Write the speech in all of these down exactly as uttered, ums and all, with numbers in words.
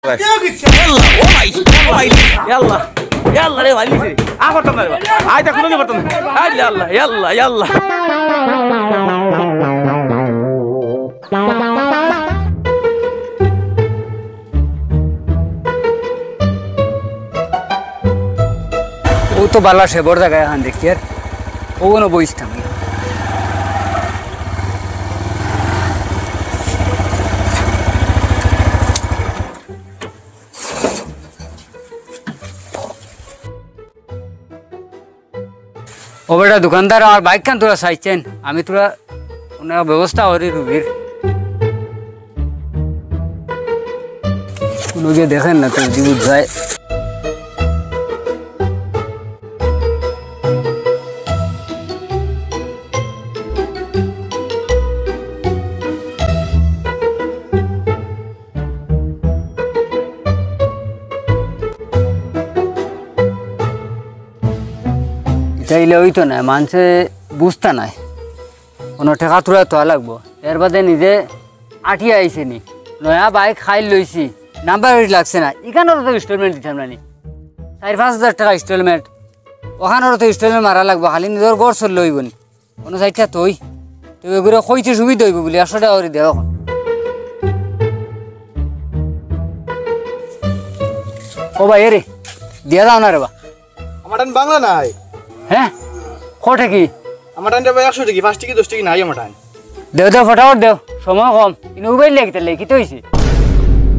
ইয়াল্লা, ও ভাই, ও ভাই, ইয়াল্লা, ইয়াল্লা রে ভাই, লিখে। আ, পারতাম না রে ভাই। আই, দেখো না, পারতাম না। আই, ইয়াল্লা, ইয়াল্লা, ইয়াল্লা। ও তো বালা সেবর জাগা এখান দেখি আর। ও কোনো বইস থাকি। ও বেটা দোকানদার, আমার বাইক খান তোরা চাইছেন, আমি তোরা কোনো ব্যবস্থা করি রুগীর। কোনো গিয়ে দেখেন না তো, জীবন যায়। ইটা ইলে অইতো নায়, মানষে বুঝতা নায়। কোনো টেকা তুলা তোয়া লাগবো, এর বাদে নিজে আটিয়া আইছে নি, নয়া বাইক খাইল লইছি, নাম্বার প্লেট লাগছে না, ইখানোর তো ইনস্টলমেন্ট দিতাম না নি, চাইর পাঁচ হাজার টেকা ইনস্টলমেন্ট, ওখানোর তো ইনস্টলমেন্ট মারা লাগবো, খালি নিজর ঘর চললে অইবো নি। কোনো চাইরটা থই, তো এগুরে কইতে সুবিধা অইবো বুলি একশো টেকা করি দেও অখন। ও ভাই, এরে, দিয়া যাও না রে বা। আমার টান বাংলা নাই। হ্যাঁ? কো টেকি? আমার টান রে ভাই একশো টেকি, পাঁচ টেকি, দশ টেকি নাই আমার টান। দেও, দেও, ফটাফট দেও, সময় কম। ইনো উবাইল লেখিতে লেখিতে অইছে।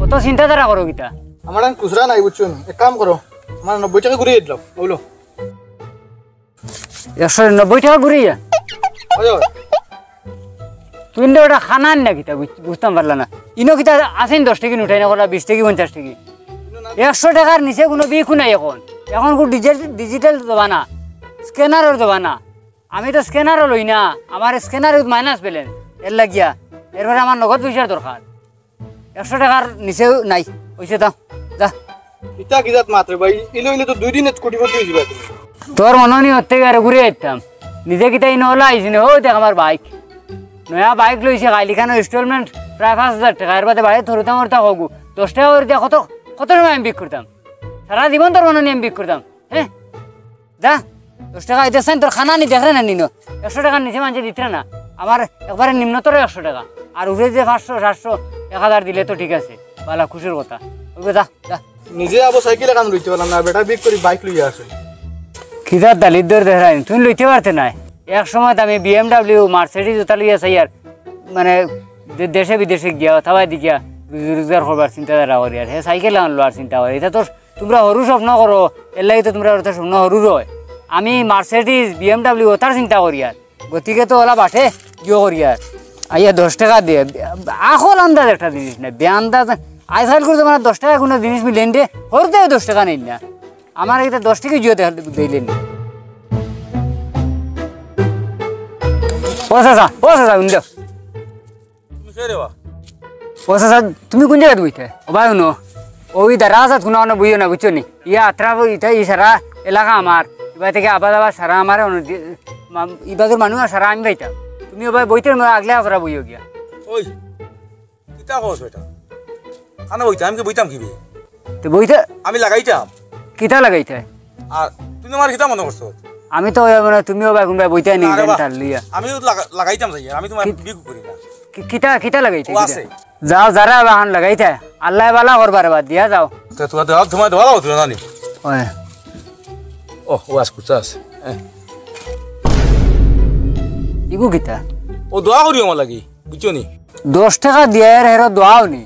অত চিন্তাধারা করো কিতা? আমার টান খুচরা নাই, বুঝছো নি? এক কাম করো, আমার নব্বই টেকা ঘুরিয়ে দিলাম, বলো। একশো নব্বই টেকা ঘুরিয়া? অয়, অয়। তুই ইন্দে ওটা খানা আন না কিতা, বুঝ-, বুঝতাম পারলা না। ইনো কিতা আছেন দশ টেকি উঠাই না করা, বিশ টেকি, পঞ্চাশ টেকি। একশো টেকার নিচে কোনো বিকু নাই অখন। অখন খুব ডিজিটাল, ডিজিটাল জমানা, স্ক্যানারর জমানা। আমি তো স্ক্যানারও লই না, আমার স্ক্যানার মাইনাস ব্যালেন্স, এর লাগিয়া। এরপরে আমার নগদ পয়সার দরকার। একশো টেকার নিচেও নাই, অইছে, দাও, যা। ইতা কি জাত মাত রে ভাই? ইলো ইলো তো দুই দিনে কোটিপতি অইযিবা তুমি। তোর মনো নি অর টেকা আরো ঘুরে আইতাম। নিজে কিতা ইনো অলা আইছি না, অউ দেখ আমার বাইক। নয়া বাইক লইছি, কাইল ইখানো ইনস্টলমেন্ট প্রায় পাঁচ হাজার টেকা, এর বাদে বাড়িত থরুতা মরুতা হগু। দশ টেকা করি দিয়া কত, কত সময় আমি বিক করতাম? সারা জীবন তোর মনো নি আমি বিক করতাম, হ্যাঁ? যা, দশ টেকা ইতা চাইন, তোর খানা নি দেখরে না নিনো। একশো টেকার নিচে মানষে দিতরা না। আমার একবারে নিম্নতর একশো টেকা। আর উপরে যে পাঁচশো, সাতশো, এক হাজার দিলে তো ঠিক আছে। বালা খুশির কথা। অইবো, যা, যা। নিজে আবো সাইকেল এখান লইতে পারলাম না, বেটা বিক করি বাইক লইয়া আসে। কিতা দালিদ্দর দেখরায় নি, তুমি লইতে পারতে নায়। এক সময় তো আমি বিএমডাব্লিউ, মার্সিডিজ ওটা লইয়া চাইয়ার, মানে, দে-, দেশে বিদেশে গিয়া, অথবা দিকিয়া রুজি রোজগার করবার চিন্তাধারা করিয়ার। হে সাইকেল আনলো আর চিন্তা করে। ইতা তো তুমরা হরু স্বপ্ন করো, এর লাগি তো তুমরা ওটা স্বপ্ন হরু রয়। আমি মার্সিডিজ, বিএমডাব্লিউ ওটার চিন্তা করিয়ার। গতিকে তো অলা বাটে গিয়া করিয়ার। আইয়া দশ টেকা দিয়া, আখল আন্দাজ একটা জিনিস না, বেআন্দাজ। আজকাল করে তোমার দশ টেকা কোনো জিনিস মিলেন দে, হরুতেও দশ টেকা নেই না। আমার ইতা দশ টেকা জিও দিলেন। ও চাচা, ও চাচা, উন্দা। তুমি কে রে বা? ও চাচা, তুমি কোন জাগাত বইতায়? ও ভাই, হুনো, ওই দা রাজাত কোনো অনো বইও না, বুঝছো নি? ইয়া আত্রা বই, ইতা ই সারা এলাকা আমার। ইবা থাকি আবাদ আবাদ সারা আমার অনো দি-, মা-, ইবাদর মানুষ আর সারা আমি পাইতাম। তুমি ও ভাই বইতে আগলে আগরা বইও গিয়া। ওই, কিতা কস বেটা? কানো বইতাম? আমি কি বইতাম কি বে? তো বইতে আমি লাগাইতাম। কিতা লাগাইতায়? আর তুমি আমার কিতা মনো করছো? আমি তো ওই মানে তুমিও বা কোনবা বইতায় নি না রে বা। টাল লইয়া। আমি তো লাগা-, লাগাইতাম চাই, আমি তোমার কি-, বিকু করি না। কি-, কিতা, কিতা লাগাইতায়, ও কিতা? আছে। যাও, যারা বাহান লাগাইতায়, আল্লায় বালা করবার বাদ দিয়া যাও। তো তোমার দোয়া, তোমার দোয়া দাও, তুমি জানি। ওই। ও, ও আজ কুচা আছে। হ্যাঁ। ইগু কিতা? ও দোয়া করি আমার লাগি, বুঝছো নি? দশ টেকা দিয়া এর হেরো দোয়াও নি।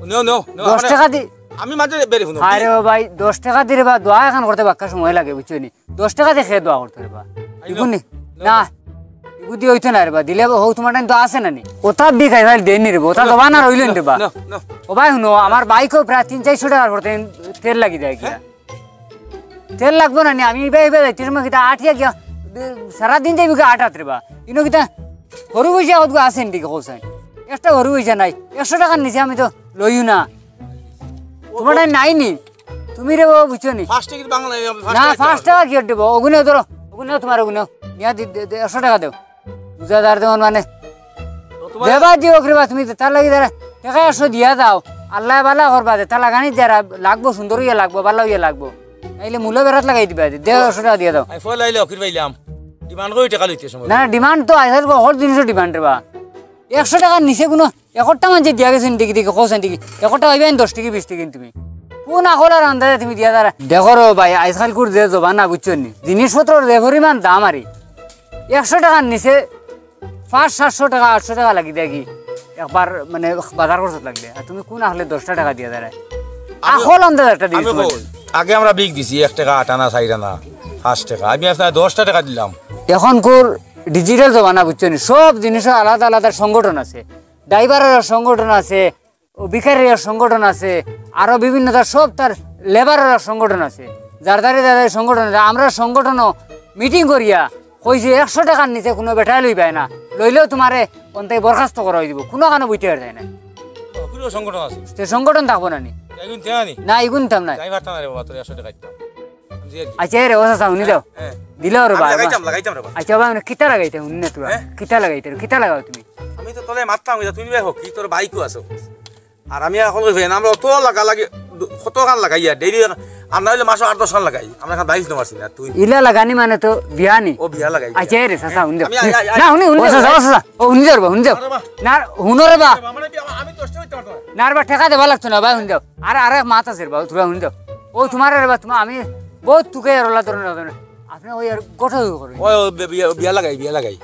নেও, নেও, নেও, দশ টেকা দি-, আমি মাঝে বেরে হুনো। আরে ও ভাই, দশ টেকা দি রে বা দোয়া এখান করতে বাক্কা সময় লাগে, বুঝছো নি? দশ টেকা দি কে দোয়া করতো রে বা? আই ইগু নেও, নি? নেও, না। নেও। ইগু দি অইতো না রে বা। দিলে হউ তোমার টাইম তো আছে না নি? ওটা বিকাই ভাই দেন নি রে বা। ওটা নেও, জবানা নেও, রইলেন রে বা। নেও, নেও। ও ভাই হুনো, আমার বাইকও প্রায় তিন চাইরশো টেকার পড়তে তেল লাগি যায় গিয়া। হ্যাঁ? তেল লাগবো না নি? আমি ইবা, ইবা যাইতে সময় কিতা আটিয়া গিয়া, সারা দিন যাইবো গিয়া আটাত রে বা। ইনো কিতা হরু পয়সা কতগু আছে নি দেখি কও চাই? একটা হরু পয়সা নাই। একশো টেকার নিচে আমি তো লইও না। তোমার টাইম নাই নি? তুমি রে বা বুঝছো নি? পাঁচ টেকা বাংলা, পাঁচ না, টেকা পাঁচ টেকা কি দেবো? ওগুনে ধরো, ওগুনে তোমার ওগুনে। নিয়া দি-, দি-, দি-, একশো টেকা দেও। বুঝা যার তেমন মানে। তো তোমার দেবা দিও রে বা তুমি তো তার লাগি দাঁড়া। টেকা একশো দিয়া দাও। আল্লায় বালা করবা, যেটা লাগানি যারা লাগবো, সুন্দর অইয়া লাগবো, বালা অইয়া লাগবো। নাইলে মূলো বেড়াত লাগাই দিবা, দেড়শো টেকা দিয়া দেও। আমি ফল আইলে অখির পাইলাম, ডিমান্ড করি টেকা লইতে সময়। না, না, ডিমান্ড তো আজকাল হকল জিনিসও ডিমান্ড রেবা। একশো টেকার নিচে কুনু একটা মানষে দিয়া গেছে নি দেখি দেখি, কও চাইন দেখি। একটা পাইবায় নি দশ টেকা, বিশ টেকা তুমি। কুন আকলর আন্দাজে তুমি দিয়া যারায়? দেখো রে ভাই, আজকালকুর যে জমানা, বুঝছো নি? জিনিসপত্রর যে পরিমাণ দাম আরি, একশো টেকার নিচে পাঁচ সাতশো টেকা, আটশো টেকা লাগি দেয় কি একবার, মানে, বাজার খরচত লাগলে। আর তুমি কুন আকলে দশটা টেকা দিয়া যারায়? আমি, আকল আন্দাজ একটা দিবি আমি তোমার। কই, আগে আমরা বিগ দিছি এক টেকা আট আনা, চাইর আনা, পাঁচ টেকা। আমি আপনার দশটা টেকা দিলাম। এখনকুর ডিজিটাল জমানা, বুঝছো নি? সব জিনিসর আলাদা আলাদা সংগঠন আছে, ড্রাইভারর সংগঠন আছে, ও ভিখারির সংগঠন আছে, আরো বিভিন্ন তার সব তার লেবারর সংগঠন আছে, যার যারে যার যারে সংগঠন আছে। আমরা সংগঠনও মিটিং করিয়া কইছি, একশো টেকার নিচে কুনু বেটায় লইবায় না, লইলেও তোমারে অন্তাই বরখাস্ত করা অই দিবো, কুনু কানো বইতে আর যায় না। ও, কুনু সংগঠন আছে? তে সংগঠন থাকবো না নি? ইগুন দেওয়া নি? না, ইগুন দিতাম না। আমি পারতাম না রে বাবা, তোর একশো টেকা দিতাম। জি, জি। আচ্ছা, এ রে, ও চাচা, হুনি যাও। হ্যাঁ। দিলাও রে আমি বাবা, লাগাইতাম, এবার। লাগাইতাম রে বাবা। আচ্ছা, বাবা, হুনো, কিতা লাগাইতে, হুনি না তোরা? হ্যাঁ? কিতা লাগাইতে, কিতা লাগাও তুমি? আমি তো তোরে মাততাম, ইটা তুই ভাই হোক, কি তোর বাইকও আছে। আর আমি এখন ওই ভাই, আমরা অত লাগা লাগে, কত খান লাগাই আর, ডেইলি আমরা হইলে মাসে আট দশ খান লাগাই, আমরা এখন বাইশ দিতে পারছি না, তুই। ইলা লাগানি মানে তো বিয়া নি? ও বিয়া লাগাই। আচ্ছা, এ রে, চাচা, হুনি যাও। আমি, আই, আই, আই। না, হুনি, হুনি ও, যাও, চাচা, ও, চাচা, ও, হুনি যাও রে বাবা, হুনি যাও। আরে বাবা। না, হুনো রে বা। আরে বাবা, আমার বিয়া, আমি দশটা হইতে পারতাম না। না রে বা, টেকা দেওয়া লাগতো না, ভাই, হুনি যাও। আর, আর এক মাত আছে রে বাবা, তোরা হুনি যাও। ও তোমার রে বাবা, তোমার আমি বহুত তুকে আর ওলা ধরনের, ধরনের। আপনি ওই আর গোটা হয়ে করুন। ওই, ওই, বি-, বিয়া, বিয়া লাগাই, বিয়া লাগাই।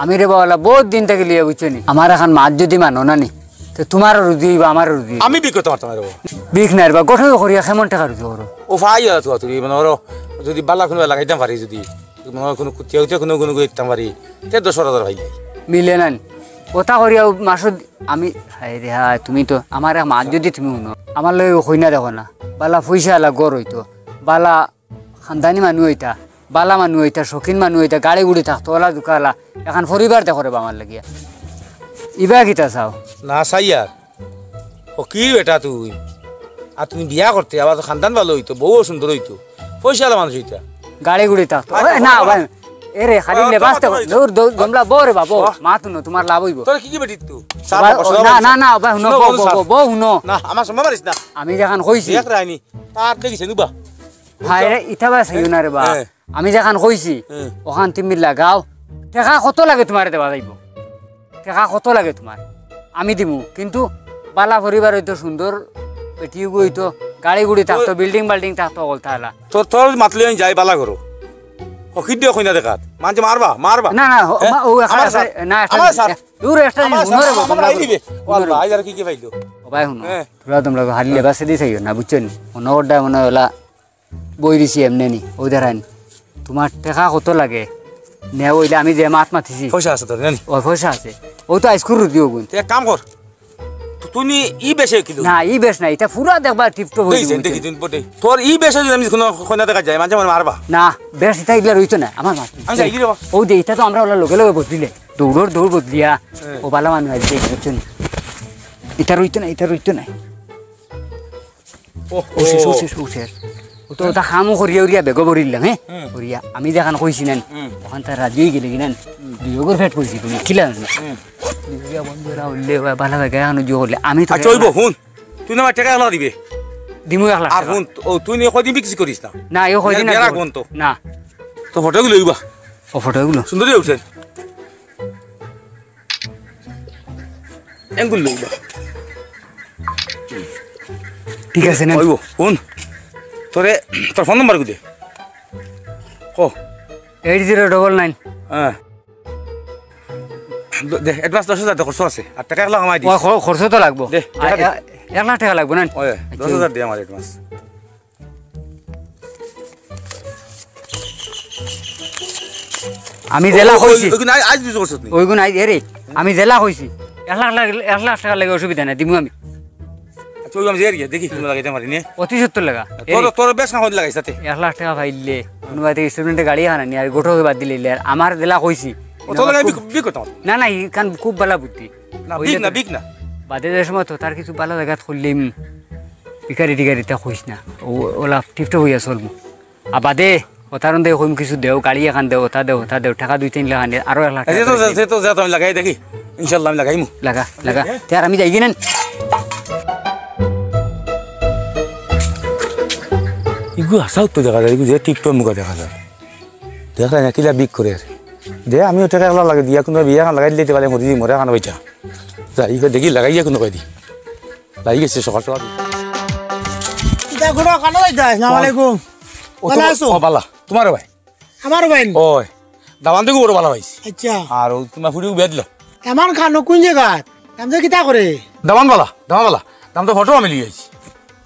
আমি রে বাবা, ওলা বহুত দিন থাকি লইয়া বুঝছো নি? আমার এখন মাত যদি মানো না নি, তো তোমার রুজি হইবা, আমার রুজি হইবা। আমি বিক করতে পারতাম না রে বাবা। বিক নাই রে বাবা, গোটা হয়ে করিয়া কেমন টেকা রুজি করো? ও ভাই, আর তো তুমি মানে ওরো যদি বালা কোনো লাগাইতাম পারি, যদি মনে হয় কোনো কুতিয়া উতিয়া কোনো কোনো দিতাম পারি, তে দশ বারো হাজার ভাই। মিলে না নি? ওটা করিয়া মাসুদ আমি, হায় রে হায়, তুমি তো আমার এক মাত যদি তুমি হুনো, আমার লগে কই না দেখো না, বালা পয়সা আলা ঘর হইতো, বালা খানদানি মানুষ হইতা, বালা মানুষ হইতা, শৌখিন মানুষ হইতা, গাড়ি গুড়ি থাকতো, ওলা দুকালা, এখন পরিবার দেখো রে বা আমার লাগিয়া। ইবা কিতা চাও? না চাই আর। ও কি বেটা তুই? আর তুমি বিয়া করতে, আবার তো খানদান ভালো হইতো, বউও সুন্দর হইতো, পয়সাওয়ালা মানুষ হইতা। গাড়ি গুড়ি থাকতো। ভাই, ওই, না, ভাই, ভাই। এ রে, খালি ওই, লেবাস তো, তোমার, তোমার দৌড়, দৌড়, গমলা, বউ রে বা, বউ। বাহ। মাত হুনো, তোমার লাভ হইবো। তোর কি কি বেটি তুই? বাবা, ও, না, না, না, বাবা, হুনো, বউ, বউ, বউ, বউ, হুনো। না, আমার সময় মারিস না। আমি যেখান কইছি। দেখ রাইনি, তার দেখিছে নুবা। হায় রে, ইটা বা চাইও না রে বা। হ্যাঁ। আমি যেখান কইছি, হ্যাঁ। ওখান তুমি লাগাও। টেকা কত লাগে তোমারে দেওয়া যাইবো? টেকা কত লাগে তোমার? আমি দিমু, কিন্তু বালা পরিবার হইতো, সুন্দর বেটি হইতো, গাড়ি গুড়ি থাকতো, ওই বিল্ডিং বাল্ডিং থাকতো, অকলতা হালা। তোর, তোর মাতলে আমি যাই বালা করো। ও কি দিও কইনা দেখাত? মানছে মারবা, মারবা। না, না, ও, হ্যাঁ? মা-, ও একটা, আমার একটা, স্যার, না, একটা আমার জিনিস, স্যার। এক-, দূর একটা আমার জিনিস, স্যার, হুনো রে বাবা, আমার হুনো রে আইলি বাবা। রে। ও হুনো রে আল্লাহ, বাবা। আইজ আর কি কি পাইলো? ও ভাই হুনো, হ্যাঁ। তোরা তোমরা হারিলে হ্যাঁ। বাসে দিয়ে চাইও না, বুঝছো নি? মনে ওটা মনে হলা বই দিছি এমনে নি, ওই দেখাইন। তোমার টেকা কত লাগে? নেও, ওইলে আমি যে মাত মাতিছি। পয়সা আছে তোর, জানি? ও পয়সা আছে। ও তো আইসকুর রুদি ওগুন। তুই এক কাম কর। তু-, তুই নি ই বেশে কিলো। না, ই বেশ না, এটা পুরা দেখবা টিপটপ হয়ে দেখি, যাবে। দেখি, তুই বটে। তোর ই বেশে যদি আমি কোনো কইনা দেখা যায়, মাঝে মাঝে মারবা। না, বেশ এটা এগুলা রইতো না, আমার মাত। আমি যাই রে বাবা। ও দে, এটা তো আমরা ওলা লগে লগে বদলিলে। দৌড়র দৌড় বদলিয়া। হ্যাঁ। ও বালা মানুষ আইছে, বুঝছো নি? এটা রইতো না, এটা রইতো না। ওহ, ও শেষ, ও ও। শেষ, ও শেষ। ও তো ওটা খামো করিয়া উরিয়া বেগো ভরিলাম, হ্যাঁ? হুম। করিয়া। আমি যেখান কইছি না, হুম। ওখান তার রাজি হয়ে গেলে কি না? হুম। দুই ওগর ফেট কইছি, তুমি কিলা জানো? হুম। দুই ওগিয়া বন্ধ করা হইলে, ওয়া বালা জায়গা এখন জো করলে, আমি তো আচ্ছা, ওইব, হুন। তুই না আমার টেকা একলা দিবে। দিমু এক লাখ আর টাকা। হুন, ও, তুই নিয়ে কয়দিন বিক্রি করিস না? না, এও কয়দিন বিয়ার, বিয়ার আর আগে বন্ধ। না। তো ফটোগুলো ওইবা। ও ফটোগুলো? সুন্দরী উঠছেন। এঙ্গুল লইবা। ঠিক আছে, নেন। ওইব, হুন। তোরে, তোর ফোন নাম্বার কই দে? কো। Eight zero double nine. হ্যাঁ। দ-, দে, অ্যাডভান্স দশ হাজার দে, খরচ আছে। আর টেকা এক লাখ আমায় দিস। ও, খ-, খরচ তো লাগবো। দে, আ, টেকা দে। এ-, এক লাখ টাকা লাগবো, নেন। ওই, দশ হাজার দে আমার অ্যাডভান্স। আমি যেলা ওই, ওই, কইছি। ওইগুন আই-, আইজ বুঝতে পারছত নি? ওইগুন আইজ, এরে, আমি যেলা কইছি। এক লাখ, এক লাখ টাকা লাগে অসুবিধা নাই, দিমু আমি। আচ্ছা, ওই আমি যাই আর কি, দেখি, কোনো লাগাইতে পারি নি। অতি সত্তর লাগা। তোর, এরে। তোর বেশ না হইলে লাগাইছ তাতে। এক লাখ টাকা পাইলে, কোনো বাড়িতে স্টুডেন্টে গাড়ি আনা নি, আর গোটা বাদ দিলে, আর আমার যেলা কইছি। ও, তোর লাগে বিক-, বিক করতাম। না, না, ইখান খুব ভালা বুদ্ধি। না, ওই বিক যে না, বিক না। বাদে যে সময় তো তার কিছু ভালা জায়গাত খুললিম, ভিখারি টিখারি তা কইস না। ও, ওলা টিপটপ হইয়া চলমু। আর বাদে, ওতার মধ্যে কইম কিছু দেও, গাড়ি এখান দেও, ওটা দেও, ওটা দেও, টাকা দুই তিন লাখ আনে, আরো এক লাখ এই যে টাকা তো, করে যে তো, যে তো আমি লাগাই দেখি। ইনশাল্লাহ আমি লাগাইমু। লাগা, লাগা। হ্যাঁ? তে আর আমি যাই কি নেন? ইগু হাছাউ তো দেখা যায়, ইগু যে টিপটপ মুখা দেখা যায়। দেখা যায় না, কিলা বিক করে আর। দে, আমিও টেকা একলা লাগে দিয়া, কুনু বিয়া খান লাগাই দিলে, তে পারে মরি, মরে খান হইতা। যাই, ইগু দেখি লাগাইয়া কুনু কই দি। লাগি গেছে সকাল সকাল। ইতা কুনু কানো যাইতা? আসসালামু আলাইকুম। ও, ভালা আছো? ও, ভালা। তুমার ভাই? আমার ভাই। ওই, দামান দেখো বড় ভালা পাইছি। আচ্ছা। আর ও তুমার ফুড়িও বিয়া দিল। দামান খানো কুন জাগাত? দাম যে কিতা করে? দামান ভালা, দামান ভালা। দাম তো ফটো আমি লিয়ে আইছি।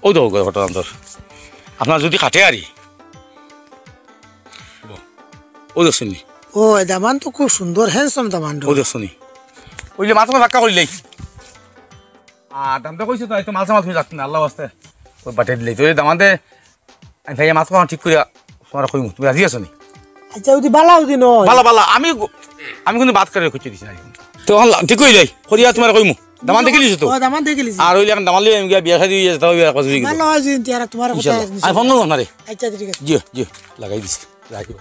ওই দেখো, ফটো দাম তোর। আপনার যদি খাটে আরি। ও দেখছনি? ও, দামান তো খুব সুন্দর, handsome দামান। ও দেখছনি? ওই যে মাথা ফাক্কা করিলাই। আর দামটা কইছো তো, এই তো মাল সামাল তুমি রাখতে না, আল্লাহ ওয়াস্তে। ওই বাটে দিলে তো এই দামান্দে, আমি ভাইয়া মাছ কখন ঠিক করিয়া তোমার কইমু, তুমি রাজি আছো নি? আচ্ছা, ওদি বালা ওদি নয়। বালা, বালা, আমি, আমি কিন্তু বাদ করে খুঁজে দিছি না। তো এখন লা-, ঠিক করি যাই, করিয়া তোমার কইমু। দামান দেখিলিছো তো? ও, দামান দেখিলিছি। আর ওই এখন দামান লইয়া আমি গিয়া বিয়া শাদী হইয়া যেতে হবে, আর কথা বালা হয় যদি আর তোমার কথা ইনশাআল্লাহ। আমি ফোন করবো আপনারে। আচ্ছা, ঠিক আছে। জি, জি, লাগাই দিছি। রাজি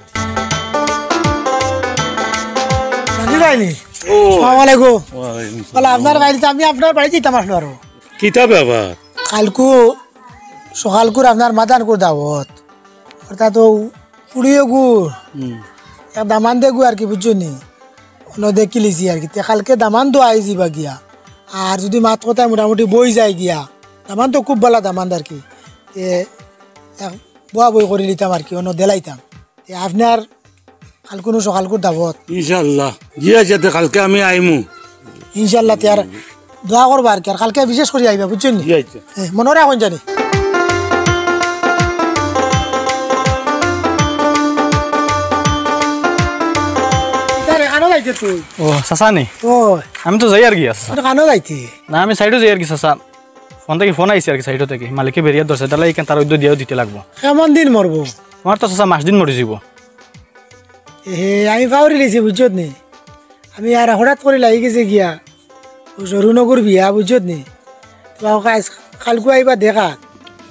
ভাই নি? ও। আসসালামু আলাইকুম। ওয়ালাইকুম আসসালাম। বলে, আপনার বাড়িতে আমি আপনার বাড়ি যাইতাম আসলো আরো। কিতা ব্যাপার? কালকু সকালকুর আপনার মাদানকুর দাওয়াত। অর্থাৎ ও পুড়িয়ে গু। হুম। এক দামান দে গু আর কি, বুঝছো নি? অন্য দেখিলিছি আর কি। তে কালকে দামান দো আই যিবা গিয়া। আর যদি মাত কথায় মোটামুটি বই যায় গিয়া। দামান তো খুব ভালা দামান আর কি। তে এক বয়া বই করি লিতাম আর কি, অন্য দেলাইতাম। তে আপনার কালকুনু সকালকুর দাওয়াত। ইনশাআল্লাহ। জি আচ্ছা, তে কালকে আমি আইমু। ইনশাআল্লাহ, তে আর দোয়া করবা আর কি, আর কালকে বিশেষ করি আইবা, বুঝছো নি? জি আচ্ছা। এ, মনো রাখইন জানি। ইতারে কানো যাইতে তুই? ও, চাচা নি? ও। আমি তো যাই আর কি, চাচা। তুই কানো যাইতে? না, আমি সাইডো যাই আর কি, চাচা। ফোন থাকি ফোন আইছে আর কি, সাইডো থাকি। মালিকে বেরিয়া ধরছে, তাহলে এখান তার উদ্যোগ দিয়াও দিতে লাগবো। কেমন দিন মরবো? আমার তো চাচা মাস দিন মরি যাইবো। এ হে, আমি পাউরি লিছি, বুঝছত নি? আমি আর হঠাৎ করি লাগি গেছে গিয়া। ও সরু নগর বিয়া, বুঝছত নি? তো ওকে আইস-, কালকু আইবা দেখা।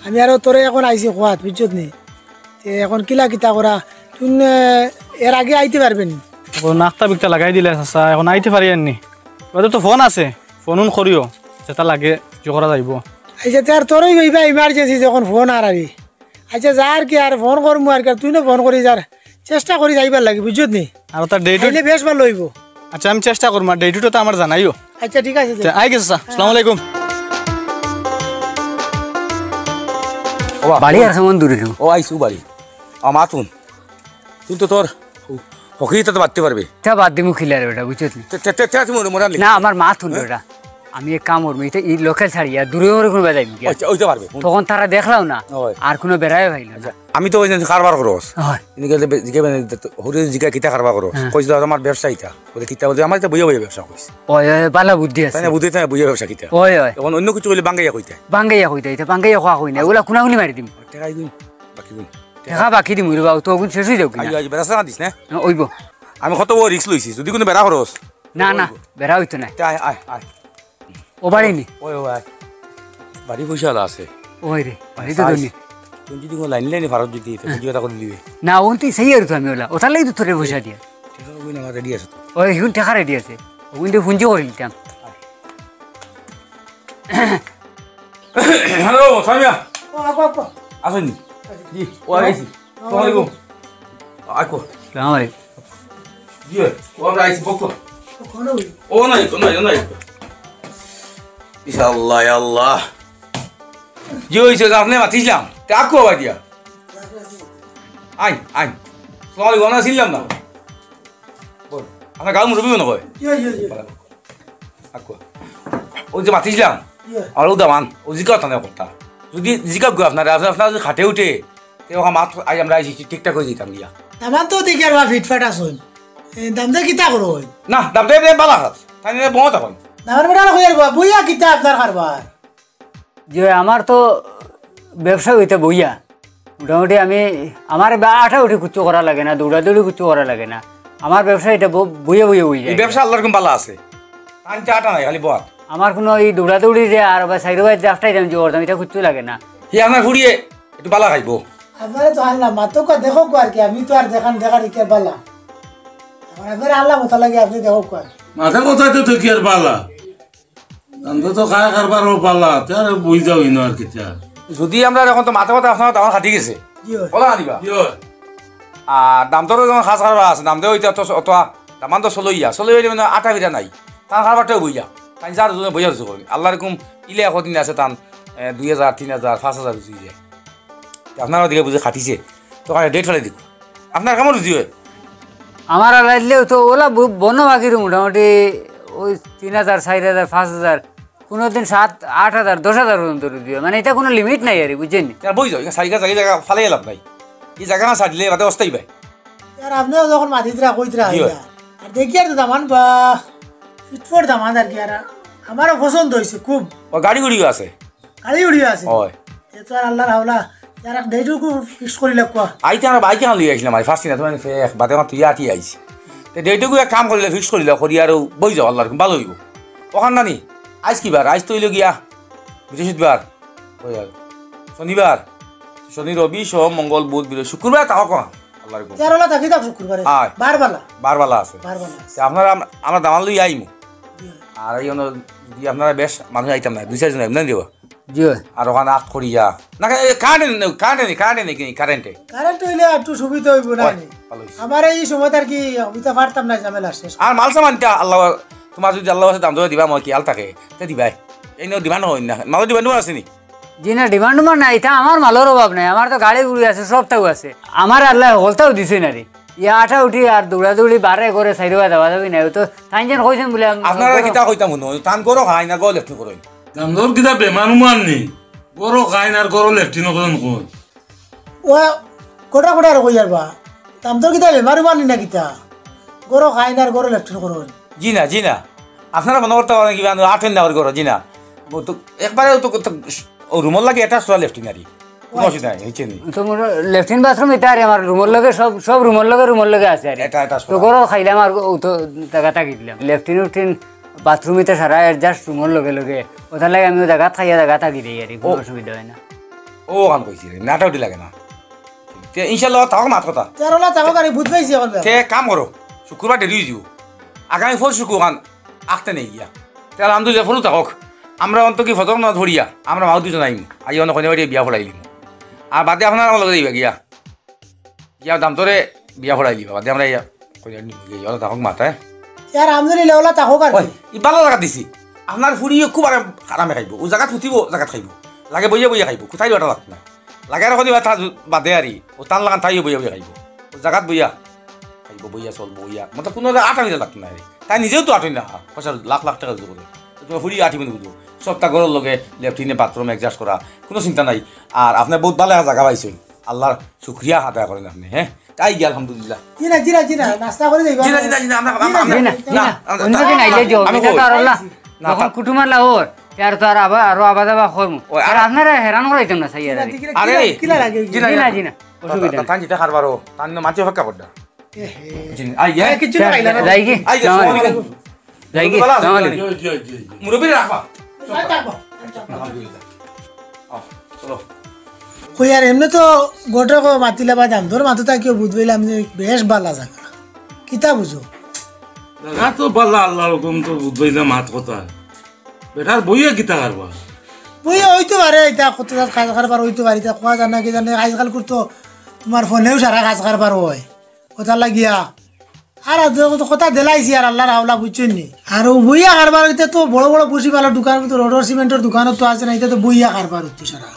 আমি আরো তোরে এখন আইছি খোয়াত, বুঝছত নি? তে এখন কিলা কিতা করা? তুই, এ, এর আগে আইতে পারবে নি? ও নাস্তা বিকটা লাগাই দিলে চাচা, এখন আইতে পারি আর নি। ওদের তো ফোন আছে, ফোন উন করিও, যেটা লাগে, যে করা যাইবো। আচ্ছা, তে আর তোরই হইবা emergency যখন ফোন আর আরি। আচ্ছা, যা আর কি, আর ফোন করমু আর কি, আর তুই না ফোন করি যার চেষ্টা করি যাইবার লাগি, বুঝছত নি? আর ওটা date আইলে বেশ ভালা অইবো। আচ্ছা, আমি চেষ্টা করমু, আর date তো আমার জানাইও। আচ্ছা, ঠিক আছে, তে আই গেছে, স্যার। আসসালামু আলাইকুম। ও বাবা। বাড়ি আর কেমন দূরে রে? ও আইসু বাড়ি। আমার তুন। তুই তো তোর ফকিরিটা তো বাড়তে পারবে। তা বাদ দিমু খিলার বেটা, বুঝছত নি? তে, তে, তে, তে, তুমি ওরে মোরা না, লিখ। আমার মাত হুন হ্যাঁ? বেটা। আমি এক কাম করমু, ইটা ই লোকাল ছাড়িয়া দূরে ওরে কুনু বেড়াইমু গিয়া। আচ্ছা, ওইটা পারবে। হুন। তখন তারা দেখলাও না, ওই। আর কুনু বেড়াইও পাইল না। আচ্ছা, আমি তো ওই যে কারবার করস। হয়। ইনি গেলে বে-, জিজ্ঞাসা করে, হুরে জিজ্ঞাসা কিতা কারবার করস? হ্যাঁ। কইছিল, "আমার ব্যবসা ইটা।" বলে, "কিতা?" বলে, "আমার তো বইয়া বইয়া ব্যবসা কইস।" ওই, ওই, বালা বুদ্ধি আছে। তাই না, বুদ্ধি তাই না, বইয়া ব্যবসা কিতা? ওই, ওই। এখন অন্য কিছু কইলে বাঙ্গাইয়া কইতে। বাঙ্গাইয়া কইতে, ইটা বাঙ্গাইয়া কওয়া কই না, ওগুলা কুনাকুনি মারি দিমু। টেকা আইগুন, বাকি গুন। টেকা বাকি দিমু রে বাবু, তো গুন শেষ হই যাও কিনা? আইও, আইও, বেড়া সারা দিস না? না, অইবো। আমি কত বড় risk লইছি, যদি কুনু বেড়া খরচ। না, না, অইবো। বেড়া অইতো না। তে আয়, আয়, আয়। ও বাড়ি নি? ওই, ওই, আয়। বাড়ি পয়সা আলা আছে। ওই রে, বাড়ি তো সাইজ। ধনী। তুই যদি কুনু লাইন লাইনে ফারত যদি, তো বুঝি কথা করে দিবে। না, ওন তুই সেই আর তো আমি ওলা। ওটার লাগি তো তোরে পয়সা দিয়া। ঠিক আছে, ওই না, আমার ready আছে তো। ওই, এখন টেকা ready আছে। ওগুন দিয়ে পুঞ্জি করে নিতাম। হ্যালো, সামিয়া। ও, আকো, আকো। আসেনি? জি, ও আইছি। আসসালামু আলাইকুম। আকো। আসসালামু আলাইকুম। জি, ও আমরা আইছি, বকো। ও নাই, ও নাই, ও নাই। ইশাআল্লাহ, ইয়া আল্লাহ। জি, ওই যে আপনি মাতিছিলাম। তে আকো আবার দিয়া। আইন, আইন। আসসালামু আলাইকুম, আমরা ছিলাম না। বল, আপনার গাঁও মুরব্বী মনে হয়? জি, জি, জি। আকো। ওই যে মাতিছিলাম, ইয়ে। আর ও দামান, ও জিকা তানে কথা। যদি জিকা গো আপনারা, আপনারা, আপনারা যদি খাটে উঠে, তে ওখানে মাত আজ আমরা আইছি ঠিকঠাক হয়ে যেতাম গিয়া। দামান তো দেখি আর বা ফিটফাট আসুন। এ, দাম দে কিতা করো ওই? না, দাম দে এমনি বালা খাস। তাই নিয়ে বহত এখন। দামান বেটা কই আর বা, বইয়া কিতা আপনার কারবার? জি, আমার তো ব্যবসা হইতে বইয়া। মোটামুটি আমি, আমার বা আটা উঠি কিচ্ছু করা লাগে না, দৌড়াদৌড়ি কিচ্ছু করা লাগে না। আমার ব্যবসা এটা ব-, বইয়ে বইয়ে বই এই যায়। ব্যবসা আল্লাহর কোন বালা আছে? আনতে আটা নাই, খালি বহাত। আমার কোনো এই দৌড়াদৌড়ি যে আর বা সাইডো বাইরে যে আটটাই দাম যে করতাম, এটা কিচ্ছু লাগে না। হে আপনার ফুড়িয়ে একটু বালা খাইবো। আপনারে তো আল্লাহ মাতক দেখো কো আর কি, আমি তো আর দেখান দেখার ইকে বালা। আমার আপনারে আল্লাহ মতো লাগে, আপনি দেখো কো আর কি। মাথা কথায় তো তুই কি আর বালা? অন্তত খায় কারবার ও পালা, তে আর বুঝ যাও ইনো আর কিতা। যদি আমরা এখন তো মাথা মাথা আপনার তখন খাটি গেছে। জি অয়। ওলা আনিবা। জি অয়। আর দামদরও যেমন খাস কারবার আছে, দামদর ওইটা তো অত দামান তো চলইয়া, চলইয়া মানে আটা বিটা নাই। তান কারবারটাও বইয়া, তাই যার জন্য বইয়া রুজু করইন। আল্লাহর হুকুম ইলে একদিন আছে তান, এ, দুই হাজার, তিন হাজার, পাঁচ হাজার রুজি যায়। তে আপনারা ওদিকে বুঝে খাটিছে, তো ডেট ফেলাই দিব। আপনার কেমন রুজি অয়? আমার আলাইলেও তো ওলা ব-, বন্য বাকির মোটামুটি ওই তিন হাজার, চার হাজার, পাঁচ হাজার, কোনো দিন সাত, আট হাজার, দশ হাজার পর্যন্ত রুজি অয়। মানে, ইটা কোনো লিমিট নাই আর, বুঝছইন নি? আর বই যাও, এখানে সাইকেল, সাইকেল জায়গা ফালাই লাভ নাই। এই জায়গা না ছাড়লে বাদে অস্থায়ী ভাই। আর আপনিও যখন মাতিতরা কইতরা জি অয়। আইলা, আর দেখি আর তো দামান বা ফিটফট দামান আর কি, আর আমারও পছন্দ হইছে খুব। ও, গাড়ি গুড়িও আছে। গাড়ি উড়িয়া আছে। অয়। এ তো আর আল্লাহর হাওলা, আর এক ডেটও খুব ফিক্স করি লাগবো। আইতে আমরা বাইকে হান লইয়া আইছিলাম, আই ফার্স্ট দিন, তোমার ফে-, এক বাদে আমার তুই আটি আইছি। তে ডেটও এক কাম করিলে, ফিক্স করিলে, করি আর বই যাও, আল্লাহর হুকুম ভালো হইব। ওখান নানি, আইজ কি বার? আইজ তো হইল গিয়া বৃহস্পতিবার, ওই আর শনিবার, শনি, রবি, সোম, মঙ্গল, বুধ, বৃহস্পতি, শুক্রবার তাও কম, আল্লাহর হুকুম। তেরোলা থাকি থাক শুক্রবারে। আয়। বারবালা। বারবালা আছে। বারবালা আছে। তে আপনারা আম-, আমরা দামান লই আইমু। জি। আর এই অন্য যদি আপনারা বেশ মানুষ আইতাম না, দুই চারজন আইম না দেবা। জি অয়। আর ওখানে আখ করিয়া। না, এ, কারেন্ট নেই, কারেন্ট নেই, কারেন্ট নেই, কারেন্টে। কারেন্ট হইলে একটু সুবিধা হইব না অয়, নি? ভালো হইছে। আমার এই সময় আর কি, আমি তো পারতাম না ঝামেলা শেষ। আর মাল সামানটা আল্লাহ, তোমার যদি আল্লাহ আছে দাম ধরে দিবা, আমার কি হাল থাকে, তে দিবাই। এই নিয়ে ডিমান্ড হয় না, মালর ডিমান্ড আছে নি? জি না, ডিমান্ড উমান্ড নাই, ইতা আমার মালর অভাব নাই, আমার তো গাড়ি গুড়ি আছে, সবটাও আছে, আমার আল্লাহ হকলটাও দিছে না রে। ইয়া আটা উঠি আর দৌড়াদৌড়ি বারে করে সাইডে যাওয়া যাবি না, ও তো তাই যেন কইছেন বলে আমি আপনারা কিতা কইতাম হুনো, তান গরো খাই না, গো লেফটিন করইন। দামদর কিতা বেমার উমার নি? গরো খাইন আর গরো লেফটিন করইন কই? ও কোটা কোটা আর কই আর বা? দামদর কিতা বেমার উমার নি না কিতা? গরো খাইন আর গরো লেফটিন করইন। জি না, জি না। আপনারা মনে করতে পারেন কি, আমি আট না করে গরো, জি না। ও তো একবারে তো, তো, ও রুমর লাগে এটা সোয়া লেফটিন আর কি। কোনো অসুবিধা নাই, হইছে নি। তো মোর লেফটিন বাথরুম এটা আর আমার রুমর লগে সব, সব রুমর লগে, রুমর লগে আছে আর কি। এটা, এটা তো সোয়া। গরো খাইলাম আর ও তো জায়গা থাকি দিলাম। লেফটিন উফটিন বাথরুম ইতা সারা অ্যাডজাস্ট রুমর লগে লগে, ওটার লাগে আমিও জাগাত খাইয়া জাগাত থাকি দেই আর কি, কোনো ও। অসুবিধা হয় না। ও কাম কইছি রে, নাটা উঠি লাগে না। তে ইনশাআল্লাহ থাকো মাত কথা। তেরোলা থাকো গাড়ি বুঝ পাইছি এখন। তে কাম করো, শুক্রবার দেরি হয়ে যাব। আগামী পরশু কুখান আখতে নেই গিয়া। তে আলহামদুলিল্লাহ ফলু থাকক। আমরা অন্ত কি ফজর নামাজ পড়িয়া, আমরা মাও দুজন আইমু। আই অন্য কইনে বাড়ি বিয়া পড়াইলিমু। আর বাদে আপনারা আমার লগে যাইবা গিয়া। ইয়া দাম তোরে বিয়া পড়াই দিবা, বাদে আমরা ইয়া কইরা নিমু গিয়া, ইয়া থাকক মাথায়। ইয়ার আমদানি লেওলা থাকো কার ওই, কি? ই ভালো জাগাত দিছি। আপনার ফুড়িয়ে খুব আরাম, আরামে খাইবো। ও জাগাত ফুটিবো, জাগাত খাইবো। লাগে বইয়া বইয়া খাইবো, কোথায় ওটা লাগতো না। লাগে আর কদিবা তা বাদে আরি, ও তার লাগান তাইও বইয়া বইয়া খাইবো। ও জাগাত বইয়া খাইবো, বইয়া চলবো, বইয়া। মতলব কোনো জায়গা আটা মিলা লাগতো না রে। তাই নিজেও তো আটই না, পয়সা লাখ লাখ টাকা জোগাড় করে। তো তোমার ফুড়ি আটি মিনিট বুঝবো। সবটা ঘরের লগে, লেট্রিনে, বাথরুম, অ্যাডজাস্ট করা, কোনো চিন্তা নাই। আর আপনি বহুত ভালো একটা জায়গা পাইছেন। আল্লাহর শুকরিয়া আদায় করেন আপনি, হ্যাঁ? তাই গিয়া আলহামদুলিল্লাহ। জি না, জি না, জি না, নাস্তা করে যাইবা। জি না, জি না, জি না, আমরা, জি না, আমরা, জি না, না, জি না। না, অন্য দিন আইলে যাও, আমি এটা তো কই। আর আল্লাহ, না, যখন তা- কুটুম আল্লাহ ওর, তে আর তো আর আবার, আরো আবার আবার কইমু। ও, আর আর আপনারা হেরান করাইতাম না, চাই আর। জি না, জি না, আরে, কিলা, কিলা লাগে? জি না, জি না, জি না। জি না, অসুবিধা তা-, তা-, নাই। তান যেটা খারবার ও, তান মাঝে অপেক্ষা করডা। এ হে। জি, আই, এ, এ, কিচ্ছু না খাইলা না? যাই কি? আই, আসসালামু আলাইকুম। যাই কি? ভালো আছেন? আসসালামু আলাইকুম। জি, জি, জি, জি। মুরব্বি রাখবা। আলহামদুলিল্লাহ। আহ, চলো। কই আর এমনে তো গোটা কো মাতিলা বা দাম ধর মাতো তা কেউ বুঝবাইলে আমি বেশ বালা জাগা। কিতা বুঝো? জাগা তো বালা, আল্লাহর হুকুম তো বুঝবাইলে মাত কথা। বেটার বইয়া কিতা কারবার? বইয়া হইতে পারে, এটা কত জাত কাজ কারবার হইতে পারে, এটা কোয়া জানা কি জানে, আজকাল করতো তোমার ফোনেও সারা কাজ কারবার হয়। কথা লাগিয়া। আর আজ যত কথা দিলাইছি আর আল্লাহর হাওলা বুঝছেন নি? আর ও বইয়া কারবার হইতে তো বড় বড় বুসি বালার দোকান, তো রডর সিমেন্টর দোকানও তো আছে না, এটা তো বইয়া কারবার হইতো সারা।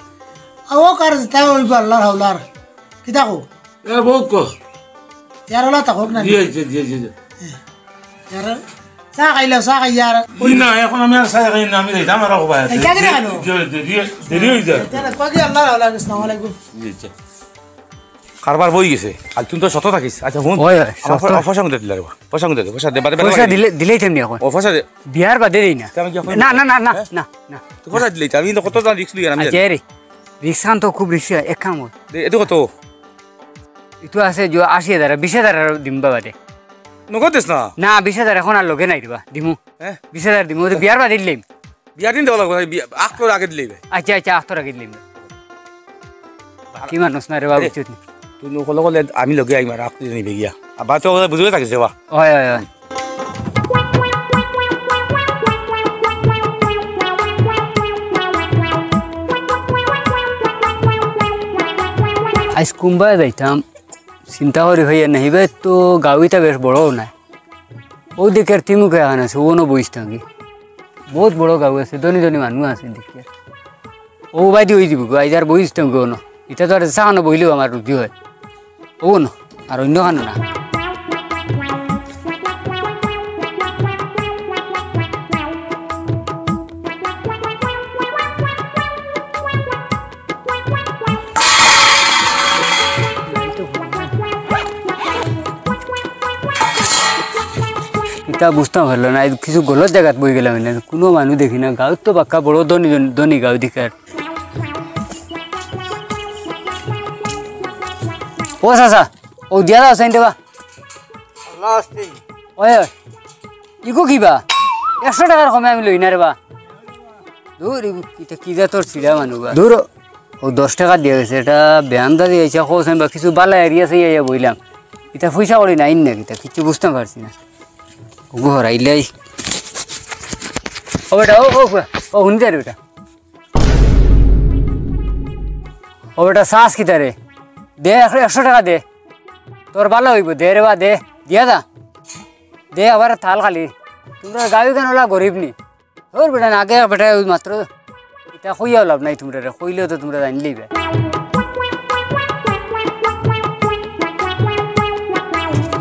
আর ও কার তাই হইব আল্লাহর হাওলার। কিতা কো? এ, বউ কো? ইয়ার ওলা তা হোক না। জি, জি, জি, জি, জি। ইয়ার চা খাইলে, চা খাই ইয়ার। জি না, এখন আমি আর চা খাই না, আমি যাইতাম আর হবাই আছে। এই জায়গায় কেন? জি, জি, জি, দেরি হয়ে যায়। তাহলে কই কি আল্লাহর হাওলা, আসসালামু আলাইকুম। জি, জি। কারবার বই গেছে। আর তুই তো শত থাকিস। আচ্ছা, হুন। ওই, ওই, আমার শত। পয়-, পয়সা কোনটা দিলা রে বা? পয়সা কোনটা দে? পয়সা দে, বাদে, বাদে পয়সা বাদে। দিলে, দিলেই তেমনি এখন। ও, পয়সা দে। বিয়ার বাদে দেই না। তে আমি কি এখন না, না, না, না, হ্যাঁ? না, না। তুই পয়সা দিলেই তো, আমি তো কত জানি, রিস্ক লই আর আমি আচ্ছা, জানি। এ রে, রিস্ক খান তো খুব রিস্ক, এক কাম কর। দে, এত কত? ইতো আছে যে আশি হাজার, বিশ হাজার আর দিম বাবা দে। নগদ দিস না? না, বিশ হাজার এখন আর লগে নাই দিবা, দিমু। হ্যাঁ? বিশ হাজার দিমু, ও তো বিয়ার বাদে দিলাম। বিয়ার দিন দেওয়া লাগবো, ভাই, বিয়া-, আখ করে আগে দিলেই ভাই। আচ্ছা, আচ্ছা, আখ তোর আগে দিলাম। কি মানুষ না রে বাবু, আরে, চুত। তুই নকল করলে আমি লগে আইমার, আখ তুই নিবে গিয়া। আবার তো বুঝবে থাকিস রে বা। হয়, হয়, হয়। আইজ কুনবায় যাইতাম, চিন্তা করি অইয়ার না, হিবায় তো গাউ ইতা বেশ বড় নায়। অউ দিকের তিমুখে এখান আছে, অনো বইছতাম গি। বউত বড় গাউ আছে, ধনী ধনী মানুষ আছে দেখিয়ার। অউ বায়দি অই যিবো গো, আইজ আর বইছতাম গি অনো। ইতা তো আর যেখানো বইলেও আমার রুজি অয়। অউ অনো, আর অইন্যখানো না। ইতা বুঝতাম পারলাম না, কিছু গলত জাগাত বই গেলাম না, কুনু মানুষ দেখি না, গাউত তো বাক্কা বড় ধনী জন-, ধনী গাউ দেখিয়ার। ও চাচা, অউ দিয়া যাও, চাইন দেবা। আল্লাহ আস্তে। ওই, ওই, ইগু কিবা? একশো টেকার কমে আমি লই না রে বা। দূর, ইগু ইতা কি জাতর ছিড়া মানুষ বা। দূর, অউ দশ টেকা দিয়া গেছে, ইটা বেয়ান্দাজি আইছে, কওছাইন বা কিছু বালা area চাইয়া আইয়া বইলাম। ইতা পয়সা কড়ি নাই না কিতা, কিচ্ছু বুঝতাম পারছি না। অগু হরাইলাই। ও বেটা, ও, ও, ও, হুনি যা রে বেটা। ও বেটা, চাস কিতা রে? দে, এক-, একশো টেকা দে। তোর বালা অইবো, দে রে বা, দে। দিয়া যা। দে, আবার থাল খালি। তুমরার গাউ ইখান অলা গরিব নি? ধুর বেটা, না আগে বেটা, অউ মাত্র ইতা কইয়াও লাভ নাই তুমরারে, কইলেও তো তুমরা জানিলিবায়।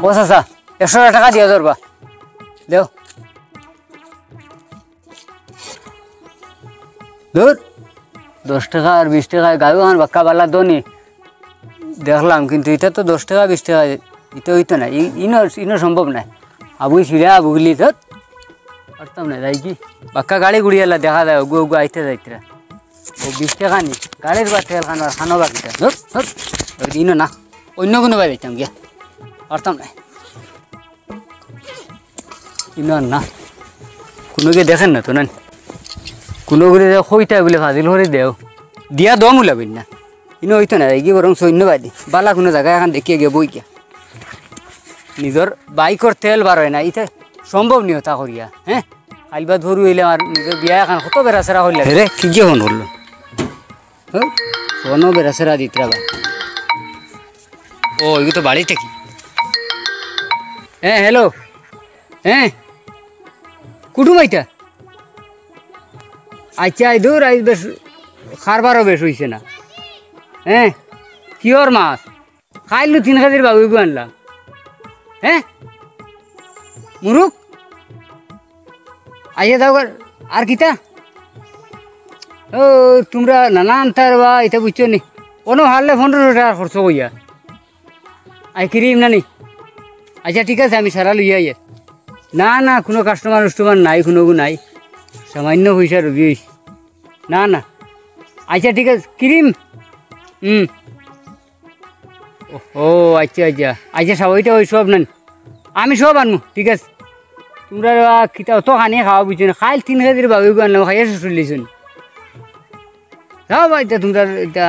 ও চাচা, একশো টেকা দিয়া যাও রে বা। দেও। ধুর, দশ টেকা আর বিশ টেকা, গাউ ইখান বাক্কা বালা ধনী। দেখলাম, কিন্তু ইতা তো দশ টেকা, বিশ টেকা, ইতা অইতো না, ই-, ইনো, ইনো সম্ভব নায়। আবুই ছিড়া, বুগলি, ধুর। পারতাম না, যাই কি? বাক্কা গাড়ি গুড়ি এলা দেখা যায়, অগু অগু আইতা যাইতরা। অউ বিশ টেকা নি, গাড়ির বা তেল খানো আর খানো বা কিতা। ধুর, ধুর, অউ ইনো না, অইন্য কুনু বায় যাইতাম গিয়া। পারতাম না। ইনো আর না। কুনুগিয়ে দেখইন না তো, না? কুনুগুরে যে কইতায় বুলে ফাজিল করি দেও। দিয়া দম উলাবইন না। ইনো অইতো না, ইগি বরং সৈন্য বায়দি। বালা কুনু জাগা এখান দেখিয়া গিয়া বই গিয়া। নিজর বাইকর তেল বার অয় না, ইতা সম্ভব নি অতা করিয়া, হে? কাইল বাদ পরু অইলে আমার নিজর বিয়া এখান কত বেড়াছেড়া করিলা। হে রে, কিগিয়ে ফোন করলো? হে? ফোনও বেড়াছেড়া দিতরা বা। ও, ইগু তো বাড়িত থাকি। হে, hello। হে? কুটুম আইতা? আইচ্ছা, আই দূর, আইজ বেশ কারবারও বেশ অইছে না। হে? কিওর মাছ? কাইল নু তিন কেজির বাউইগু আনলাম। হে? মুরুক? আইয়া যাও গা, আর কিতা? ও, তুমরা নানান তার বা, ইতা বুঝছো নি? অনো হারলে পনেরোশো টেকা খরচ কইয়া। আই ক্রিম না নি? আইচ্ছা, ঠিক আছে, আমি সারা লইয়া আইয়ার। না, না, কুনু customer উস্টমার নাই, কুনুগু নাই। সামাইন্য পয়সা রুজি অইছে। না, না। আইচ্ছা, ঠিক আছে, ক্রিম? হুম। ও, আইচ্ছা, আইচ্ছা। আইচ্ছা, সাবাইটা অউ সব নেন। আমি সব আনমু, ঠিক আছে। তুমরা বা কিতা অত খানি খাওয়া বুঝছো না। কাইল তিন কেজির বাউইগু আনলাম, খাইয়া শেষ অইলিছুন। যাও বা, ইতা তুমরা ইতা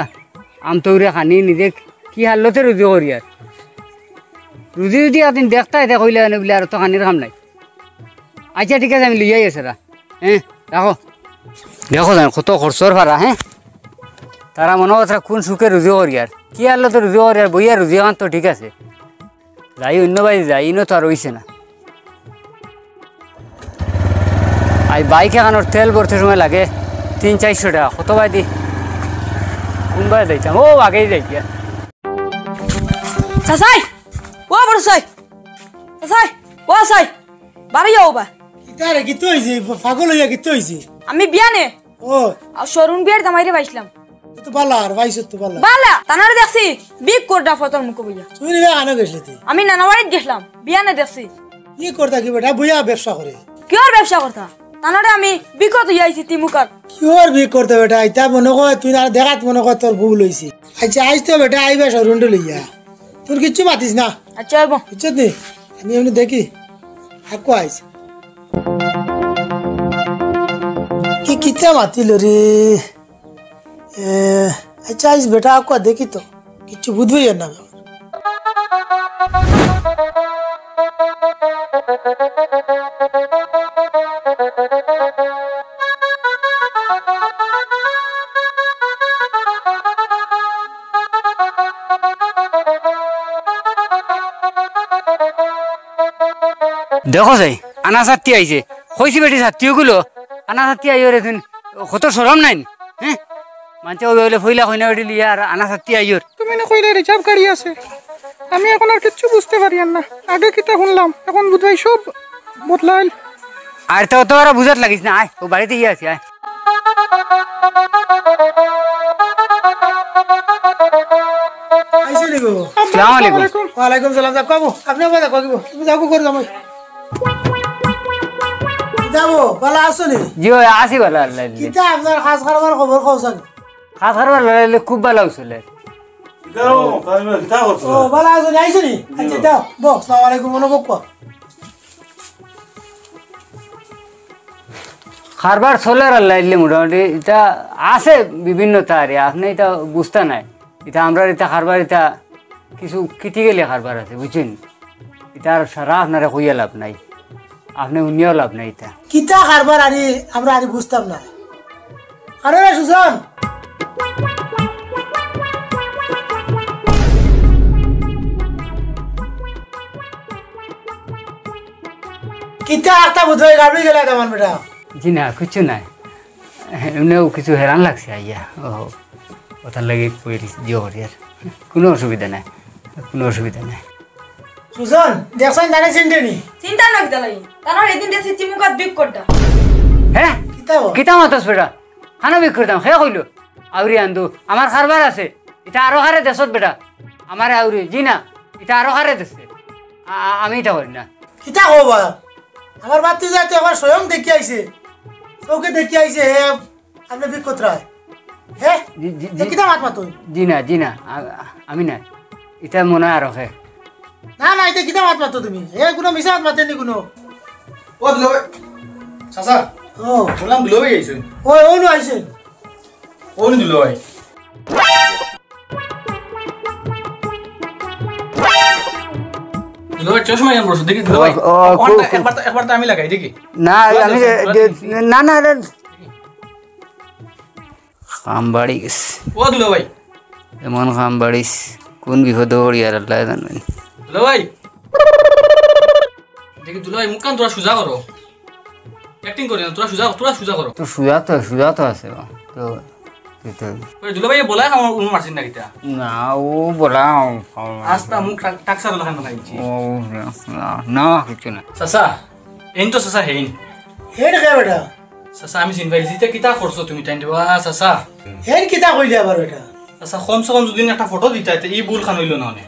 আমতৌরে খানি নিজে কি হালতে রুজি করিয়ার। রুজি যুদি একদিন দেখতায়, তে কইলা অনে বুলে আর অত খানির কাম নাই। আইচ্ছা, ঠিক আছে, আমি লইয়া আইয়ার সারা। হে, রাখো। দেখো যাইন, কত খরচর ফারা, হে? তারা মনো কররা কুন সুখে রুজি করিয়ার। কি হালতে রুজি করিয়ার, বইয়া রুজি খান তো ঠিক আছে। যাই অইন্য বায়দি যাই, ইনো তো আর অইছে না। আই বাইক এখানোর তেল ভরতে সময় লাগে তিন চাইরশো টেকা। কত বায়দি? কুন বায় যাইতাম? ও, আগেই যাই গিয়া। চাচাই! ও বড় চাই! চাচাই! ও চাই! বাড়ি যাও বা। কিতা রে, কিতা অইছে? পাগল অইয়া কিতা অইছে? আমি বিয়া নে। ও। আর শরুন বিয়ার জামাইরে পাইছলাম। এ তো বালা, আর পাইছো তো বালা। বালা, তানরে দেখছি, বিক কররা ফতর মুখো বইয়া। তুই রে আনো গেছলি তুই? আমি নানা বাড়িত গেছলাম, বিয়ানে দেখছি। কি করতা কি বেটা, বইয়া ব্যবসা করে? কিওর ব্যবসা করতা? তানরে আমি বিকো তো আইছি তিমুকার। কিওর বিক করতা বেটা, ইতা মনো কয় তুই না দেখাত মনো কয় তোর ভুল অইছে। আইচ্ছা, আইজ তো বেটা আইবা শরুনটা লইয়া। তুই কিচ্ছু মাতিস না। আইচ্ছা, আইবো। বুঝছত নি? আমি এমনে দেখি। আকু আইস। কি কিতা মাতিল রে? এ, আইচ্ছা, আইস বেটা, আকু দেখি তো। কিচ্ছু বুঝবি আর না। দেখো চাই, আনা ছাত্তি আইছে। কইছি বেটি ছাত্তি ওগুলো, আনা ছাত্তি আইও রে তুই। কত শরম নাই নি? হ্যাঁ? মানছে ওই হইলে ফইলা কইনা বেটি লিয়া আর আনা ছাত্তি আইওর। তুমি না কইলে রিজার্ভ গাড়ি আছে। আমি এখন আর কিচ্ছু বুঝতে পারি আর না। আগে কিতা শুনলাম, এখন বুঝাই সব বদলাইল। আর তো অত বড় বুঝাত লাগিস না, আয়, ও বাড়িতে গিয়ে আছি, আয়। আইছে নি গো? আসসালামু আলাইকুম। ওয়ালাইকুম সালাম। যাও, কবু, আপনি আবার দেখো, কবু। তুমি যাও, ঘরে যাও। যাবো, ভালা আছো নি? জি অয়, আছি ভালা, আল্লাহ দিলে। কিতা আপনার কাজ কারবার খবর কওছান? কাজ কারবার লড়াইলে খুব ভালা চলে। কিতা ও, তাই বলে, কিতা করছো? ও, ভালা আছো নি? আইছো নি? আচ্ছা, যাও, বস, আসসালামু আলাইকুম, মনো বক্ক। কারবার চলের আল্লাহ দিলে মোটামুটি, ইটা আছে বিভিন্ন তারে, আপনি ইটা বুঝতা নাই। ইটা আমরার ইটা কারবার ইটা কিছু critical-এ কারবার আছে, বুঝছইন? ইটা আর সারা আপনারে কইয়া লাভ নাই, আপনি হুনিয়াও লাভ নাই ইটা। কিতা কারবার আরি আমরা আরি বুঝতাম না। আরে রে সুজন, কিতা আখতা বুঝাই গাবড়ি গেলা তেমন বেটা? জি না, কিচ্ছু নাই। এমনেও কিছু হেরান লাগছে আইয়া। ও, ওটার লাগি কইল জিও করি আর। কোনো অসুবিধা নাই, কোনো অসুবিধা নাই। সুজন, দেখছইন তানে চিনতে নি? চিন্তা না কিতা লাগি? তারা এদিন দেখছি চিমুকাত বিক করতা। হ্যাঁ? কিতা বল? কিতা মাতস বেটা? খানো বিক করতাম, হে কইলো। আউরি আন্দু, আমার কারবার আছে। ইটা আরো কারে দেশত বেটা। আমারে আউরি, জি না, ইটা আরো কারে দেশে। আ-, আ-, আমি ইটা করি না। কিতা কও বা? আমার বাতি যাইতে আমার স্বয়ং দেখি আইছে। চোখে দেখি আইছে, হে আপনি বিক করতরা। হে? জি, জি, তে জি। কিতা মাত মাতো? জি না, জি না, আ-, আমি না। ইটা মনে হয় আরো হে। না, না, ইটা কিতা মাত মাতো তুমি? হে কোনো মিছা মাত মাতেনি কোনো। ও দুলাভাই, চাচা। ও। বললাম দুলাভাই আইছে। ও, ও নু আইছে। ও নু দুলাভাই। দুলাভাই, চশমা কেন বলছো? দেখি দুলাভাই। ও, ও, অনটা খুব, খুব। একবার তো, একবার তো আমি লাগাই, দেখি। না, আমি যে, যে, না, না, না। কাম বাড়ি গেছে। ও দুলাভাই। এমন কাম বাড়িস, কোন বিপদে পড়ি আর আল্লাহ জানবেন। দুলাভাই। দেখি দুলাভাই, মুখখান তোরা সুজা করো। Acting করি না, তোরা সুজা, তোরা সুজা করো। তো সুজা তো, সুজা তো আছে, তো, তো, তো। ওই দুলাভাই, বলা খাওয়া উনু মারছেন না কিতা? না, ও বলা, আস্তা মুখ টাক-, টাকসা লাখান বানাইছি। ও, না, না, না, কিছু না। চাচা, এইন তো চাচা হেইন। হেইন কে বেটা? চাচা, আমি চিন পাইছি, ইতা কিতা করছো তুমি তাইন দেবা, চাচা? হেইন কিতা কইলে আবার বেটা? চাচা, কমসে কম যদি একটা ফটো দিতা, তে ই ভুল খান অইলো না অনে।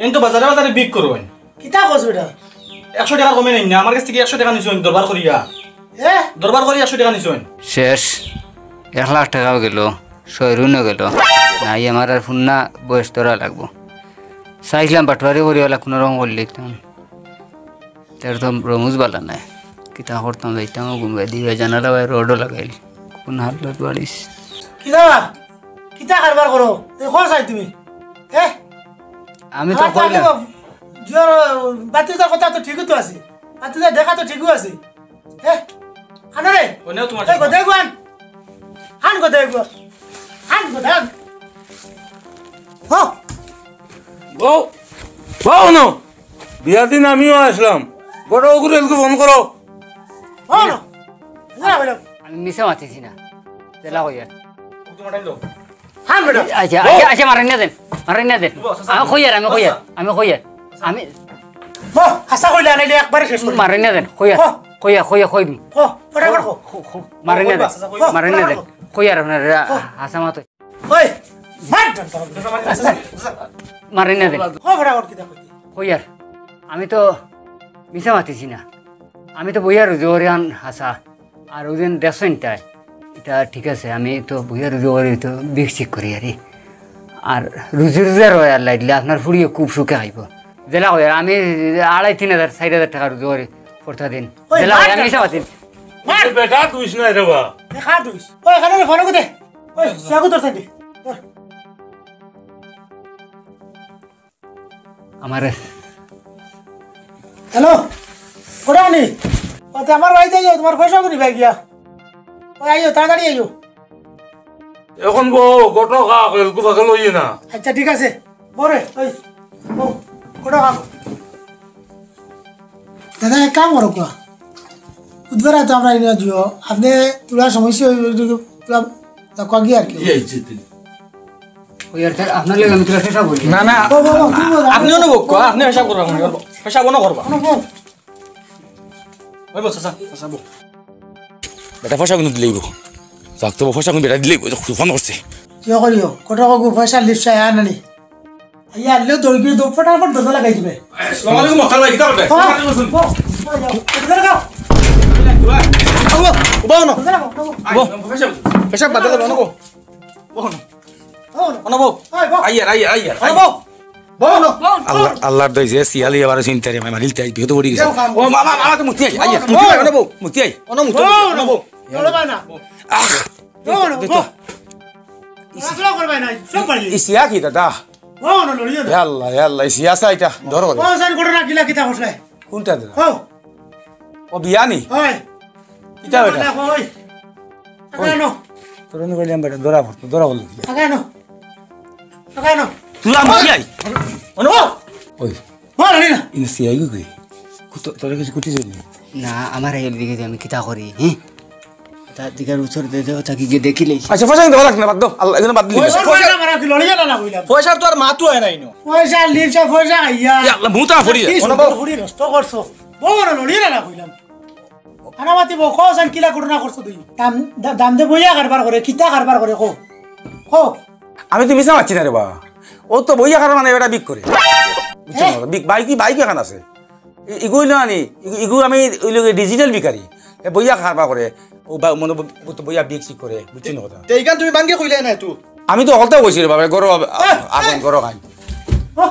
এইন তো বাজারে বাজারে বিক করো এইন। কিতা কস বেটা? একশো টেকার কমে নেইন না, আমার গেছ থাকি একশো টেকা নিছইন দরবার করিয়া। এ? দরবার করিয়া একশো টেকা নিছইন। শেষ, এক লাখ টেকাও গেল, শয়রুনও গেল। নাই, আমার আর ফুন্না বয়স ধরা লাগবো। চাইছিলাম বাটুয়ারি করিওয়ালা কোনো রকম করলে ইতাম। তার তো রমুজ বালা নাই। কিতা করতাম, যাইতাম, ঘুমে দিবে, জানালা ভাই রডও লাগাইল। কোন হালত বাড়িস? কিতা বা? কিতা কারবার করো? এই কো চাই তুমি? হে? আমি তো আমার তো কইলাম। আগে জিওর বাতিজার কথা তো ঠিকই তো আছে। বাতিজার দেখা তো ঠিকই আছে। হে? আনো রে। কোনেও তোমার এই চশমা? গোদে গুয়ান। আন গোদে গুয়ান। আন গোদে আন। হো। বউ। বউ নো। বিয়ার দিন আমিও আসলাম। বড় ওগুলো এলকু ফোন করো। হো না। না, বলো। আমি মিছা মাতিছি না। তেলা কইয়া। তোমার টাইম দাও। হ্যাঁ, বেটা। আচ্ছা, আচ্ছা, আচ্ছা, মারেন না দেন। মারেন না দেন। বস, আচ্ছা। আমি কইয়ার, আমি কইয়ার, আচ্ছা। আমি কইয়ার। আমি বস, আশা কইলে আনাইলে একবারে শেষ করি। মারেন না দেন, কইয়ার। হ। কইয়ার, কইয়ার, কইবি। হ, ফটাফট হ। হ, হ, মারেন না দেন। বস, আচ্ছা, কইয়ার। মারেন না দেন। কইয়ার আপনারা হ। হাছা মাতো। ওই, মার। মারেন না দেন। হ, ফটাফট কিতা কইতে? কইয়ার। আমি তো মিছা মাতিছি না। আমি তো বইয়া রুজু করি আন হাছা। আর ওদিন দেখছইন তাই, ইটা ঠিক আছে, আমি তো বইয়া রুজি করি, তো বিষ ঠিক করি আরি। আর রুজি রুজি আর হয় আল্লাহ দিলে আপনার ফুড়িও খুব সুখে খাইব। যেলা কই আর আমি আড়াই তিন হাজার, চাইর হাজার টেকা রুজি করি প্রত্যেক দিন। ওই যেলা কই মার আমি কেন? মিছা মাতিন। মার। বেটা দুইস না রে বা। দেখা দুইস। ওই এখানে ফোন করে দে। ওই সাগু তোর সাথে। আমারে। হ্যালো, কোথাও নি? ও, তে আমার বাড়িতে আইও, তোমার পয়সা করি ভাই গিয়া। ওই আইও, তাড়াতাড়ি আইও। এখন বউ, গোটো খা, এলকু ফাঁকে লইয়ে না। আচ্ছা, ঠিক আছে। বরে, ওই, বউ, গোটো খা। দাদা, এক কাম করো কোয়া, বুধবার রাতে আমরা ইনো জিও, আপনে তোলা সমস্যা হইবে, তোলা দেখো আগে আর কি। ওই আর স্যার, আপনার লগে আমি তোলা হিসাব করি। না, না, ও, ও, ও, কি বলো? আপনি অনুভব কর, আপনি হিসাব করবা, মনে করবো। হিসাব অনু করবা। অনুভব। ওই বস, আচ্ছা, আচ্ছা, বল। বেটা পয়সা কিন্তু দিলেই বউ। যাক তো, পয়সা কিন্তু বেটা দিলেই বউ, ফোন করছে। কি করিও? কত কগু পয়সা লিপসা আর নানি? আইয়া আনলেও দৌড় গিয়ে দৌড় ফটাফট দরজা লাগাই দিবে। আসসালামু আলাইকুম, মক্কাল ভাই, কিতা করবে? হ্যাঁ? বউ, বউ, যাও। দরজা লাগাও। উবাও না। দরজা লাগাও, উবাও। পয়সা, পয়সা বাদ দাও, না গো। বউ না। বউ না। না, বউ। ওই, বউ। আইয়ার, আইয়ার, আইয়ার। না, বউ। বউ না। আল্লাহ, আল্লাহর দই যে শিয়ালি আবার চিন্তা রে, মারিল তাই বিহত পড়ি গেছে। যাও, খাম। ও মামা, মামা তো মুতি আই, আইয়ার। মুতি আই, না বউ, মুতি আই। ও না, মুতি আই, বউ না। না বউ। চলো ভাই না। আহ। বউ না, দে তো। বউ। চলাচলা করবে না, সব পারি। ইসিয়া কি দাদা? ও, না, লড়িও না। ইয়া আল্লাহ, ইয়া আল্লাহ, ইসিয়া আছে এটা, ধরো করে। ও, স্যার, ঘটনা কিলা কিতা ঘটলে? কোনটা দাদা? ও। ও, বিয়ানি? ওই। কিতা বেটা? না, ওই। আগানো। তোর অনু কইলাম বেটা, ধরা পড়তো, ধরা পড়লো কিলা? আগানো। আগানো। তুই আমার কি আই? অনু। ওই। বল, আনি না। ইনে সিআই গো কই? কুতো, তোর কাছে কুতি যাবি? না, আমার এই দিকে আমি কিতা করি, হ্যাঁ? তার দিকে উছর দে দে, তাকে গিয়ে দেখিলে। আচ্ছা, পয়সা কিন্তু রাখ না, বাদ দাও। আল্লাহ, এখানে বাদ দিলি। পয়সা, পয়সা, পয়সা, পয়সা, কি লড়িয়া না, না কইলাম। পয়সার তো আর মাতু হয় নাই নো। পয়সা, লিপসা, পয়সা খাইয়া। ইয়া আল্লাহ, মুতা পড়ি যায়। কি সুন্দর ফুড়ি নষ্ট করছো। বউ না, লড়িয়া না, না কইলাম। আনা মাতি বউ, কও সান কিলা ঘটনা করছো তুই? দাম, দা-, দাম দে বইয়া কারবার করে, কিতা কারবার করে, কও। কও। আমি তো মিছা মাতছি না রে বাবা। ও তো বইয়া কারবার মানে এটা বিক করে। বুঝছো এ? না? বিক, বাইকি, বাইক এখান আছে। ই-, ইগু অইলো আনি, ইগু, ইগু আমি অইলো গিয়া ডিজিটাল ভিখারি। এ বইয়া কারবার করে, ও বা-, মনে ব-, ও তো বইয়া বিক সিক করে, বুঝছো না কথা? তে ইখান তুমি বাঙ্গে কইলে না তো? আমি তো হকলতাউ কইছি রে বাবা, গরো আ-, এ, আগন এ। গরো খাই। ও,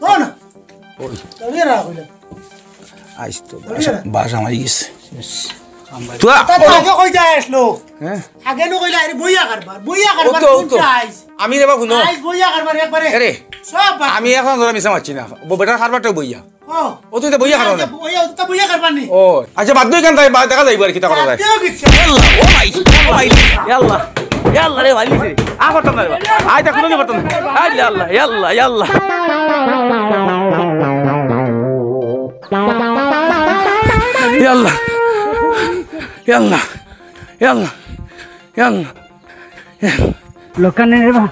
ও না। ওই। তুমি রাগ হইলে। আইস তো তুমি বাসা, না। বাসা মারি গেছে। তোরা তা তো আগে কইতে আসলো। হ্যাঁ? আগে নু কইলে, আরে বইয়া কারবার, বইয়া ও কারবার তো, ও তো। কোনটা আইস? আমি রে বাবা, হুনো। আইস বইয়া কারবার একবারে। আরে, সব বাদ। আমি এখন তোরা মিছা মাতছি না। ব-, বেটার কারবারটাও বইয়া। ও। ও তুই তো বইয়া কারবার না। বইয়া, ও তো বইয়া কারবার নি। ও, আচ্ছা, বাদ দে কেন তাই, বা-, দেখা যাইব আর কিতা করা যায়। বাদ দেও কিচ্ছু। ইয়াল্লা, ও ভাই, ও ভাই, ইয়াল্লা, ইয়াল্লা রে ভাই, লিখে। আ, পারতাম না রে ভাই। আয়, তা কোনো দিন পারতাম না। আয়, ইয়াল্লা, ইয়াল্লা, ইয়াল্লা। ইয়াল্লা, ইয়াল্লা, ইয়াল্লা, ইয়াল্লা। লোকটা নেই রে বা,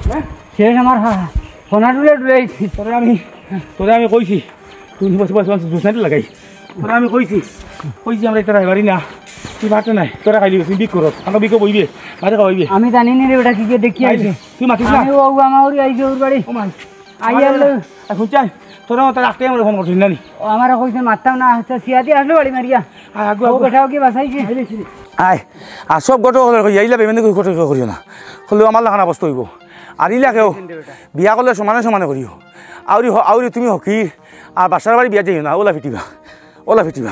শেষ আমার হা-, সোনা ডুলে ডুলে আইছি। তোরে আমি, তোরে আমি কইছি, তুই বস, বস, বস, জুস নাইতে লাগাই। তোরে আমি কইছি, কইছি আমরা এটা রাখবারি না, তুই বাটে নাই, তোরা খাইলি, তুই বিক করো, আমরা বিকো বইবে, মারে খাওয়াইবে। আমি জানি নি রে বেটা, কি কি দেখি আইছে। তুই মাতিস না। আমি ও, ও আমার ওরি আইছে ওর বাড়ি। ও মাই। আই আমার আল্লাহ। এখন চাই, তোরা তো রাখতে আমরা ফোন করছিস না নি? ও আমারে কইছে মারতাম না, আচ্ছা, সিয়াদি আসলো বাড়ি মারিয়া। আয়, আগু, ও আগু। বেটাও কি বাঁচাইছে? আয়, আর সব গটো হলে কই, এইলা বেমেন্দি কই গটো করিও না। করলেও আমার লাখান অবস্থা হইব। আর ইলা কেউ বিয়া করলে সমানে সমানে করিও। আউরি হ-, আউরি তুমি হকি, আর বাসার বাড়ি বিয়া যাইও না, ওলা ফিটিবা, ওলা ফিটিবা।